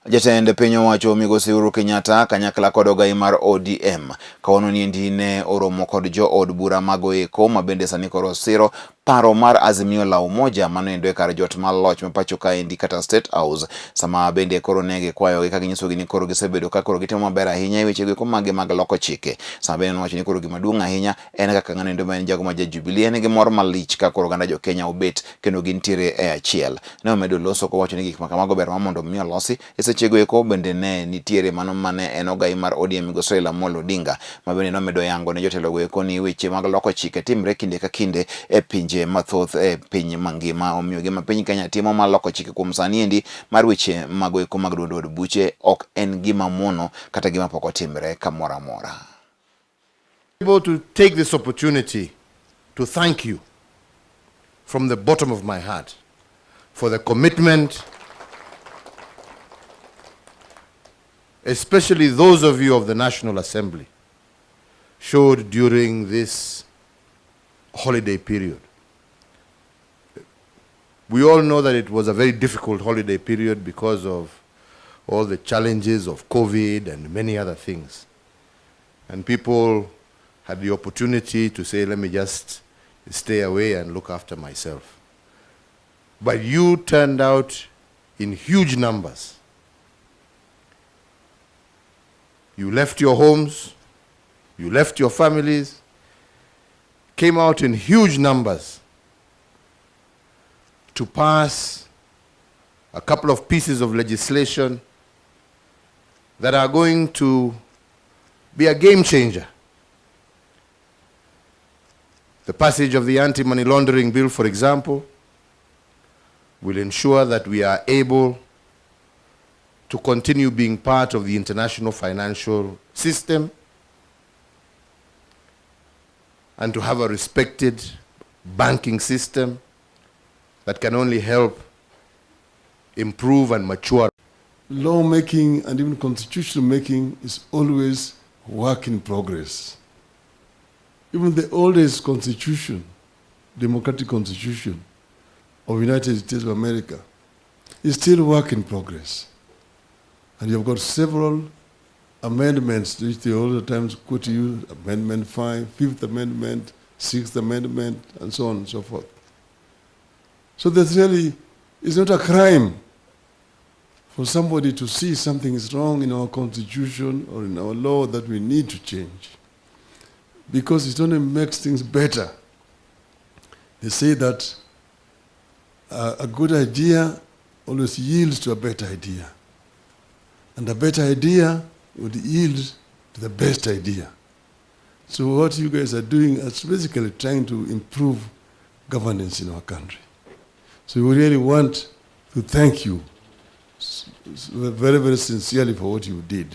Jatend piny owacho Migosi Uhuru Kenyatta kanyakla kod ogai mar ODM kawuono niendi ne oromo kod jo od bura mago eko ma bende sani koro siro paro mar Azimio la Umoja mano endo e kar jot mar loch ma pacho kaendi kata State House, sama bende koro ne gikwayogi ka ginyisogi ni koro gisebedo ka koro gitimo maber ahinya e wechego eko mage mag loko chike. Sama bende nowacho ni koro gima duong' ahinya en kaka ng'ano endo ma en jago ma ja Jubilee en gi mor malich ka koro oganda jo Kenya obet kendo gintiere e achiel. Ne omedo loso kowacho ni gik ma kamago ber ma mondo mi olosi. E sechego eko bende ne nitiere mano mane en ogai mar ODM migosi Raila Amolo Odinga ma bende nomedo yango ne jotelogo eko ni weche mag loko chike timre kinde ka kinde e pinje mathoth e piny mangima. Omiyo gima piny Kenya timo mar loko chike kuom sani endi mar weche mago eko mag duond od buche ok en gima mono kata gima pok otimre kamoro amora. Able to take this opportunity to thank you from the bottom of my heart for the commitment, especially those of you of the National Assembly, showed during this holiday period. We all know that it was a very difficult holiday period because of all the challenges of COVID and many other things. And people had the opportunity to say, let me just stay away and look after myself. But you turned out in huge numbers. You left your homes, you left your families, came out in huge numbers to pass a couple of pieces of legislation that are going to be a game changer. The passage of the anti-money laundering bill, for example, will ensure that we are able to continue being part of the international financial system and to have a respected banking system that can only help improve and mature. Lawmaking and even constitutional making is always work in progress. Even the oldest constitution, democratic constitution of United States of America, is still work in progress. And you've got several amendments which they all the times quote you, Amendment 5, Fifth Amendment, Sixth Amendment, and so on and so forth. So there's really, it's not a crime for somebody to see something is wrong in our constitution or in our law that we need to change, because it only makes things better. They say that a good idea always yields to a better idea, and a better idea would yield to the best idea. So what you guys are doing is basically trying to improve governance in our country. So we really want to thank you very, very sincerely for what you did.